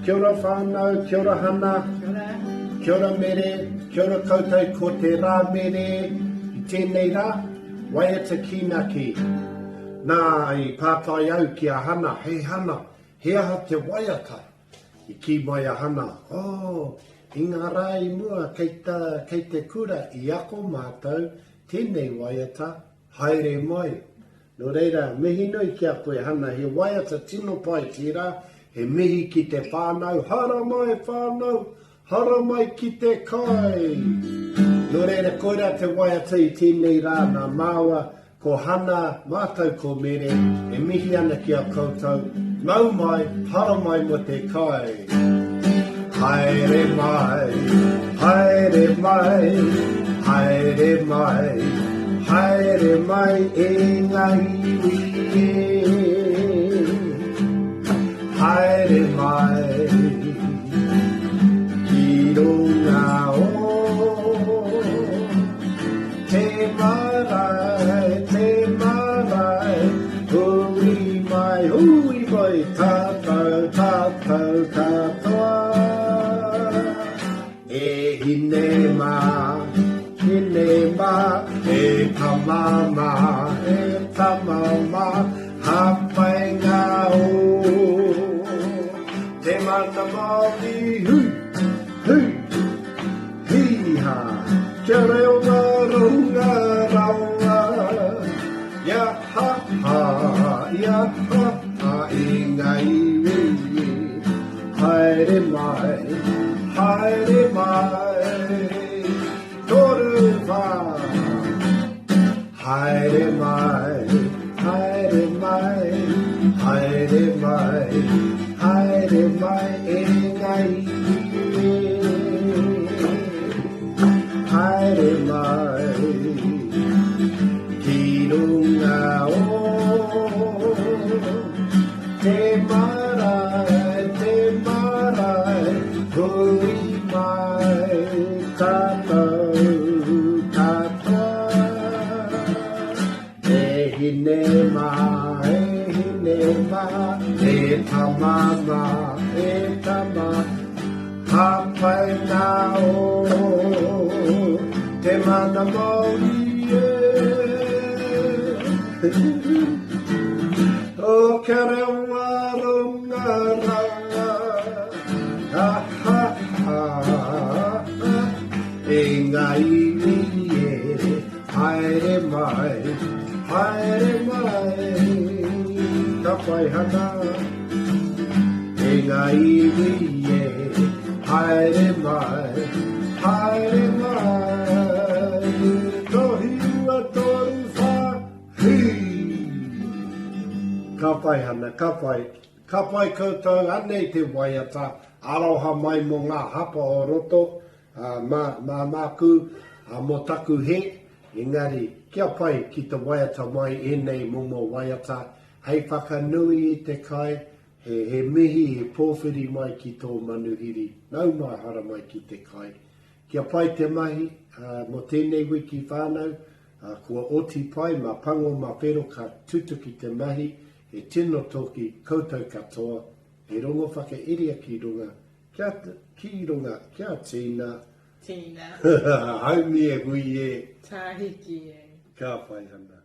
Kia ora whānau, kia ora Hana. Kia ora. Kia ora Mere, kia ora koutou ko te rā Mere i tēnei rā, waiata kīnaki. Nā, i pātai au ki a Hana, hei Hana, he aha te waiata? I kī mai a Hana, oh, i ngā rā i mua kei, ta, kei te kura i ako mātou tēnei waiata, haere mai. Nō reira, mihi nui ki a koe Hana, he waiata tino pai tērā, he mihi ki te whānau, haramai whānau, haramai ki te kai! Nō reira, koirā te waiata i tēnei rā nā māua ko Hana, mātou ko Mere, e mihi ana ki a koutou, nau mai, haramai mo te kai! Haere mai, haere mai, haere mai. Haere mai e ngā iwi e. Haere mai ki runga o te marae, te marae, hui mai, hui mai, tātou, tātou katoa. E hine mā, hine mā, e tama mā, e tama mā, hāpai ngā o te mana Māori, hui, hui, hī-hā, kia reo ngā runga rawa, ia ha ha, ia ha ha i ngā iwi. Haere mai, haere mai, 3 whā. Haere mai, haere mai, haere mai, haere mai e ngā iwi e. Haere mai ki runga o Te marae, te marae, hui mai tātou katoa. E hine mā, e hine mā, e tama mā, e tama, hāpai nā o te mana Māori e. O kia rewa runga rawa, ha ha ha ha, e ngā iwi e, haere mai, haere mai, ka whai hana. E ngā iwi e, haere mai, haere mai, tohiua 3 whā, Hī! Ka pai Hana, ka pai. Ka pai koutou, anei te waiata, aroha mai mō ngā hapa o roto, ā, mā, mā māku, ā, mō taku hē, engari, kia pai ki te waiata mai ēnei momo waiata, hei whakanui i te kai, he, he mihi, he pōwhiri mai ki tō manuhiri, nau mai haramai ki te kai. Kia pai te mahi, ā, mō tēnei wiki whānau, Ā, kua oti pai mā pango mā whero ka tutuki te mahi, he tino toki koutou katoa, he rongo whakairia ki runga, kia, ki runga, kia tīna. Tīna. Haumi e hui e. Tāhiki e. Ka whai ana.